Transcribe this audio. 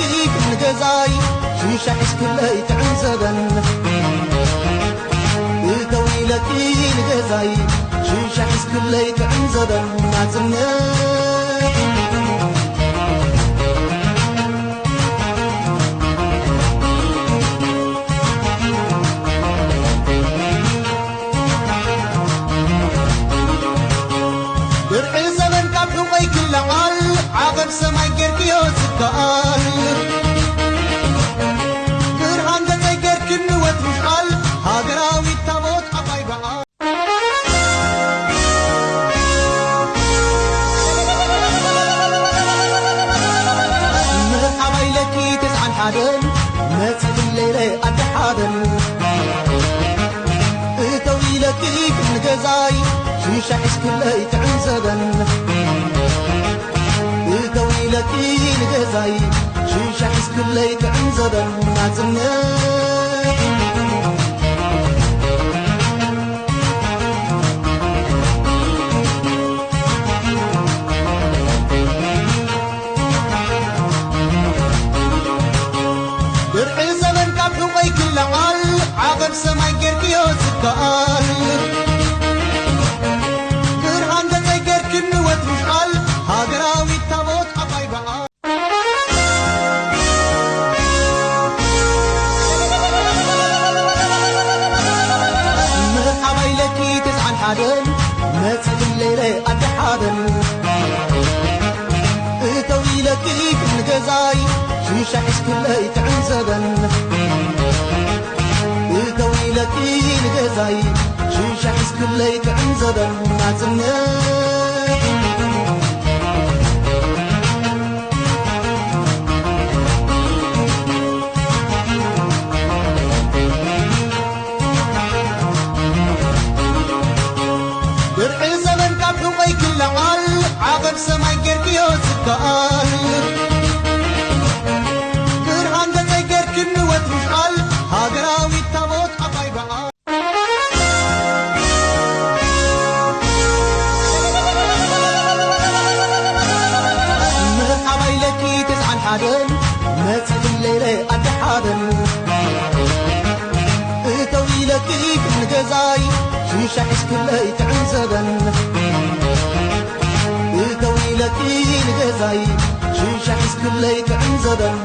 ንገዛይ ሽሻ ሒዝክለይ ትዕንዘበን። እተው ኢለኪ ንገዛይ ሽሻ ሒዝክለይ ትዕንዘበን ናጽነት። ብርዒ ዘበን ካብ ሕቆይ ክለዓል፣ ዓቐብ ሰማይ ጌርክዮ ዝከኣል። ብርሃን ገጸይ ጌርክኒ ወትሪ ቃል፣ ሃገራዊት ታቦት ዓባይ በዓል። ምርሓባ ኢለኪ ተስዓን ሓደን፣ መጺእክለይ ኢለ ኣደሓደን። እተው ኢለኪ ንገዛይ ሽሻ ሒዝክለይ ትዕንዘበን። እተው ኢለኪ ንገዛይ ሽሻ ሒዝክለይ ትዕንዘበን ናጽነት። ብርዒ ዘበን ካብ ሕቆይ ክለዓል፣ ዓቐብ ሰማይ ጌርክዮ ዝከኣል። ብርሃን ገጸይ ጌርክኒ ወትሪ ቃል፣ ሃገራዊት ታቦት ዓባይ በዓል። ምርሓባ ኢለኪ ተስዓን ሓደን፣ መጺእክለይ ኢለ ኣደሓደን። እተው ኢለኪ ንገዛይ ሽሻ ሒዝክለይ ትዕንዘበን። እተው ኢለኪ ንገዛይ ሽሻ ሒዝክለይ ትዕንዘበን ናጽነት። ብርዒ ዘበን ካብ ሕቆይ ክለዓል፣ ዓቐብ ሰማይ ጌርክዮ ዝከኣል። ብርሃን ገጸይ ጌርክኒ ወትሪ ቃል፣ ሃገራዊት ታቦት ዓባይ በዓል። ምርሓባ ኢለኪ ተስዓን ሓደን፣ መጺእክለይ ኢለ ኣደሓደን። እተው ኢለኪ ንገዛይ ሽሻ ሒዝክለይ ትዕንዘበን። እተው ኢለኪ ንገዛይ ሽሻ ሒዝክለይ ትዕንዘበን።